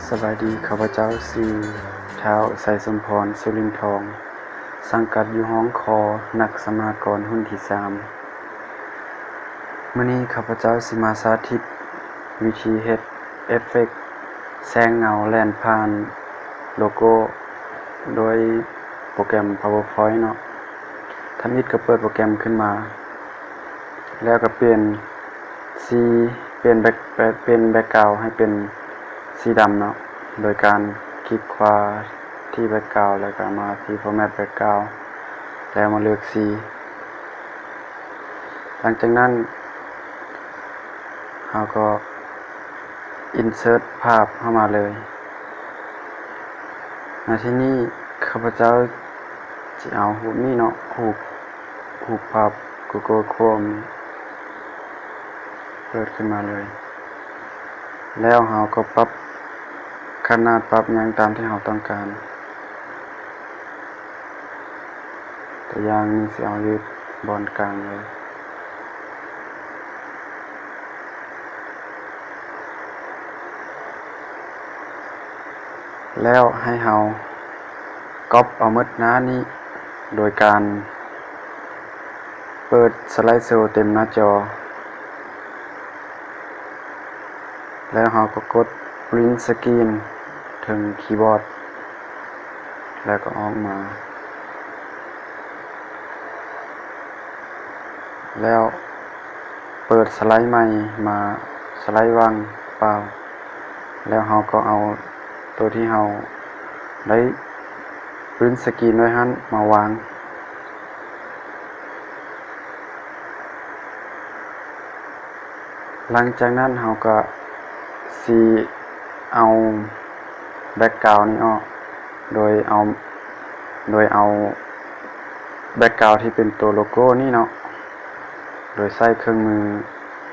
ສະບາຍດີ, ຂ້າພະເຈົ້າຊື່ ທ້າວ ໄຊສົມພອນ ສຸລິນທອງ, ສັງກັດຢູ່ຫ້ອງຄໍ ນັກສຳມາກອນຮຸ່ນທີສາມ. ມື້ນີ້ຂ້າພະເຈົ້າຊິມາສາທິດວິທີເຮັດເອຟເຟັກແສງເງົາແລ່ນຜ່ານໂລໂກ້ ໂດຍໂປຣແກຣມ PowerPoint ເນາະ. ທຳອິດກໍເປີດໂປຣແກຣມຂຶ້ນມາ ແລ້ວກໍປ່ຽນສີ, ປ່ຽນແບັກ, ປ່ຽນແບັກກຣາວໃຫ້ເປັນສີດຳເນາະ ໂດຍການຄລິກຂວາທີ່ແບັກກຣາວ ແລ້ວກໍມາທີ່ Format Background ແລ້ວມາເລືອກສີ. ຫຼັງຈາກນັ້ນເຮົາກໍ Insert ພາບເຂົ້າມາເລີຍ. ໃນທີ່ນີ້ຂ້າພະເຈົ້າຊິເອົາຮູບນີ້ເນາະ, ຮູບ, ຮູບພາບ Google Chrome ເປີດຂຶ້ນມາເລີຍ. ແລ້ວເຮົາກໍປັບຂະໜາດ, ປັບຫຍັງຕາມທີ່ເຮົາຕ້ອງການ. ຕົວຢ່າງນີ້ຊິເອົາຢູ່ບ່ອນກາງເລີຍ. ແລ້ວໃຫ້ເຮົາກັອບເອົາໝົດໜ້ານີ້ ໂດຍການເປີດ Slide Show ເຕັມໜ້າຈໍ. ແລ້ວເຮົາກໍກົດ Print Screen ເທິງຄີບອດ ແລ້ວກໍອອກມາ. ແລ້ວເປີດສະໄລໃໝ່ມາ, ສະໄລວ່າງເປົ່າ. ແລ້ວເຮົາກໍເອົາໂຕທີ່ເຮົາໄດ້ Print Screen ໄວ້ຫັ້ນມາວາງ. ຫຼັງຈາກນັ້ນເຮົາກໍຊິເອົາ Background ນີ້ອອກ ໂດຍເອົາ, ໂດຍເອົາ Background ທີ່ເປັນໂຕໂລໂກ້ນີ້ເນາະ ໂດຍໃຊ້ເຄື່ອງມື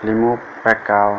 Remove Background.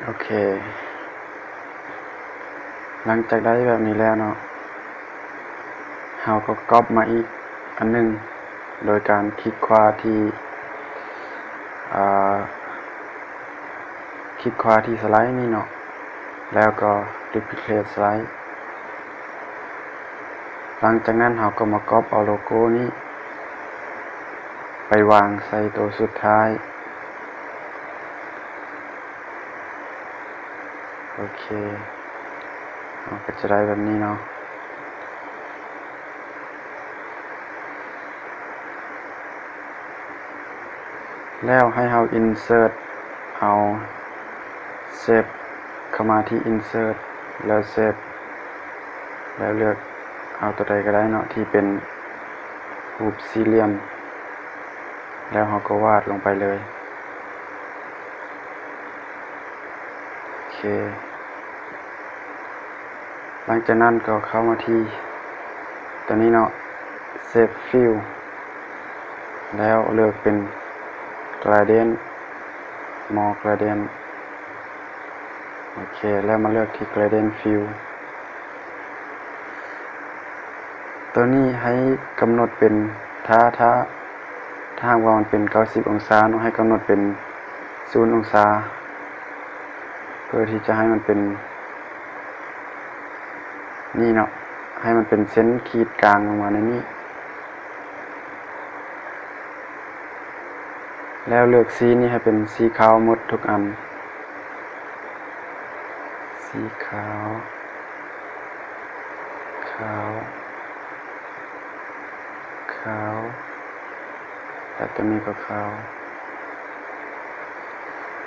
ໂອເຄ, ຫຼັງຈາກໄດ້ແບບນີ້ແລ້ວເນາະ, ເຮົາກໍກັອບມາອີກອັນໜຶ່ງ ໂດຍການຄລິກຂວາທີ່, ອາ, ຄລິກຂວາທີ່ສະໄລນີ້ເນາະ, ແລ້ວກໍ Duplicate Slide. ຫຼັງຈາກນັ້ນເຮົາກໍມາກັອບເອົາໂລໂກ້ນີ້ໄປວາງໃສ່ໂຕສຸດທ້າຍ. ໂອເຄ, ເຮົາກໍຈະໄດ້ແບບນີ້ເນາະ. ແລ້ວໃຫ້ເຮົາ Insert ເອົາ Shape ເຂົ້າມາທີ່ Insert ແລ້ວ Shape ແລ້ວເລືອກເອົາຕົວໃດກໍໄດ້ເນາະ ທີ່ເປັນຮູບສີ່ຫຼ່ຽມ ແລ້ວເຮົາກໍວາດລົງໄປເລີຍ. ໂອເຄ. ຫຼັງຈາກນັ້ນກໍເຂົ້າມາທີ່ຕົວນີ້ເນາະ, Shape Fill ແລ້ວເລືອກເປັນ Gradient, More Gradient. ໂອເຄ, ແລ້ວມາເລືອກທີ່ Gradient Fill. ຕົວນີ້ໃຫ້ກຳນົດເປັນ ຖ້າ, ຖ້າ, ຖ້າຫາກວ່າມັນເປັນເກົ້າສິບອົງສາເນາະ, ໃຫ້ກຳນົດເປັນສູນອົງສາ ເພື່ອທີ່ຈະໃຫ້ມັນເປັນ ນີ້ເນາະ, ໃຫ້ມັນເປັນເສັ້ນຂີດກາງລົງມາໃນນີ້. ແລ້ວເລືອກສີນີ້ໃຫ້ເປັນສີຂາວໝົດທຸກອັນ. ຂາວ ຂາວ ຂາວ ແລະ ຕົວນີ້ກໍຂາວ.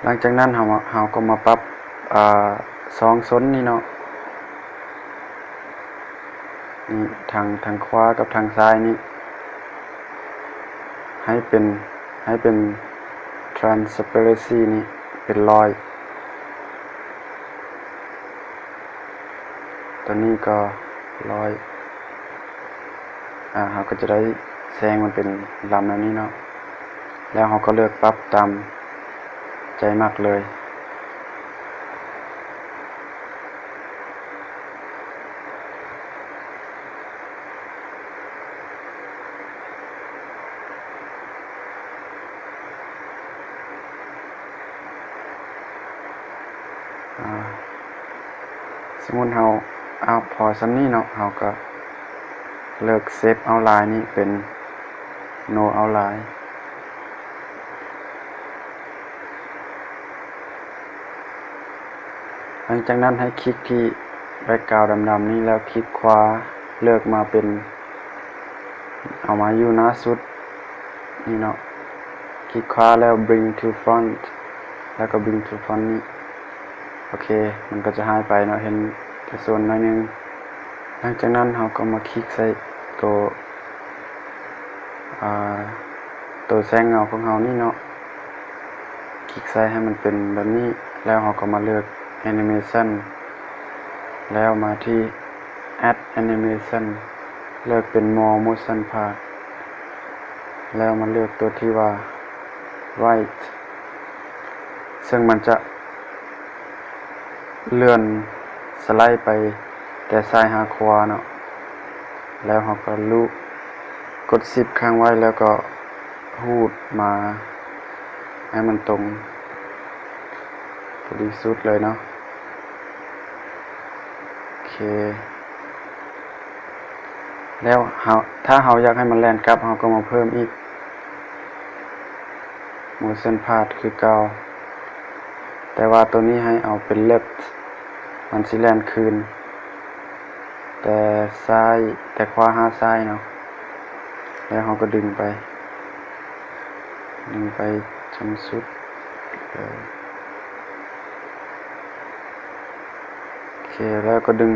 ຫຼັງຈາກນັ້ນເຮົາ ເຮົາກໍມາປັບ ອາ ສອງຊົນນີ້ເນາະ ນີ້ ທາງ ທາງຂວາກັບທາງຊ້າຍນີ້ ໃຫ້ເປັນ ໃຫ້ເປັນ transparency ນີ້ເປັນຮ້ອຍ. ຕົວນີ້ກໍຮ້ອຍ ອາ ເຮົາກໍຈະໄດ້ແສງມັນເປັນລຳແນວນີ້ເນາະ ແລ້ວເຮົາກໍເລືອກປັບຕາມໃຈມັກເລີຍ. ອາ ສົມມຸດເຮົາເອົາພໍສ່ຳນີ້ເນາະ ເຮົາກໍເລືອກ Shape Outline ນີ້ເປັນ No Outline. ຫຼັງຈາກນັ້ນໃຫ້ຄລິກທີ່ Background ດຳໆນີ້ ແລ້ວຄລິກຂວາເລືອກມາເປັນ ເອົາມາຢູ່ໜ້າສຸດນີ້ເນາະ ຄລິກຂວາແລ້ວ Bring to Front ແລ້ວກໍ Bring to Front ນີ້ ໂອເຄ ມັນກໍຈະຫາຍໄປເນາະ ເຫັນແຕ່ສ່ວນໜ້ອຍໜຶ່ງ. ຫຼັງຈາກນັ້ນເຮົາກໍມາຄລິກໃສ່ໂຕ ອາ ໂຕແສງເງົາຂອງເຮົານີ້ເນາະ ຄລິກໃສ່ໃຫ້ມັນເປັນແບບນີ້ ແລ້ວເຮົາກໍມາເລືອກ Animation ແລ້ວມາທີ່ Add Animation ເລືອກເປັນ More Motion Path ແລ້ວມາເລືອກຕົວທີ່ວ່າ Right ເຊິ່ງມັນຈະເລື່ອນສະໄລໄປແຕ່ຊ້າຍຫາຂວາເນາະ ແລ້ວເຮົາກໍລູດ ກົດ Shift ຄ້າງໄວ້ ແລ້ວກໍຮູດມາໃຫ້ມັນຕົງ ບໍລິສຸດເລີຍເນາະ ໂອເຄ ແລ້ວເຮົາ ຖ້າເຮົາຢາກໃຫ້ມັນແລ່ນກັບ ເຮົາກໍມາເພີ່ມອີກ Motion Path ຄືເກົ່າ ແຕ່ວ່າໂຕນີ້ໃຫ້ເອົາເປັນ Left ມັນຊິແລ່ນຄືນ ແຕ່ຊ້າຍ ແຕ່ຂວາຫາຊ້າຍເນາະ ແລ້ວເຮົາກໍດຶງໄປ ດຶງໄປຈົນສຸດເລີຍ ໂອເຄ ແລ້ວກໍດຶງ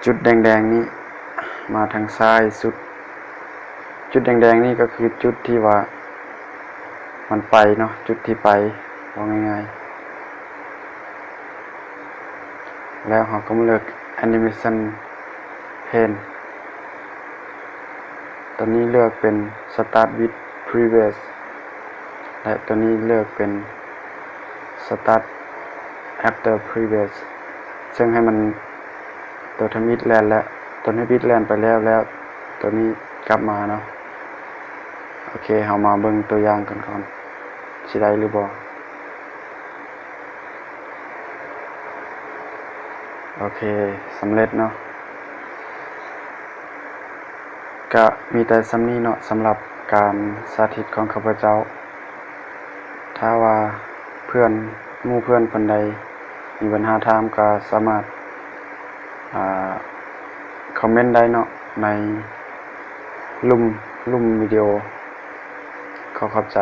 ຈຸດແດງໆນີ້ມາທາງຊ້າຍສຸດ ຈຸດແດງໆນີ້ກໍຄືຈຸດທີ່ວ່າມັນໄປເນາະ ຈຸດທີ່ໄປ ເວົ້າງ່າຍໆ ແລ້ວເຮົາກໍມາເລືອກ Animation Pane ຕອນນີ້ເລືອກເປັນ Start with Previous ແລະ ຕົວນີ້ເລືອກເປັນ Start After Previous ເຊິ່ງໃຫ້ມັນ ຕົວທຳອິດແລ່ນແລ້ວ ຕົວທຳອິດແລ່ນໄປແລ້ວ ແລ້ວຕົວນີ້ກັບມາເນາະ. ໂອເຄ ເຮົາມາເບິ່ງຕົວຢ່າງກັນກ່ອນ ຊິໄດ້ຫຼືບໍ່? ໂອເຄ ສຳເລັດເນາະ. ກະມີແຕ່ສ່ຳນີ້ເນາະ ສຳລັບການສາທິດຂອງຂ້າພະເຈົ້າ. ຖ້າວ່າເພື່ອນ ໝູ່ເພື່ອນຄົນໃດມີບັນຫາຖາມ ກະສາມາດ ອາ ຄອມເມັນໄດ້ເນາະ ໃນລຸ່ມ ລຸ່ມວິດີໂອ. ຂໍຂອບໃຈ.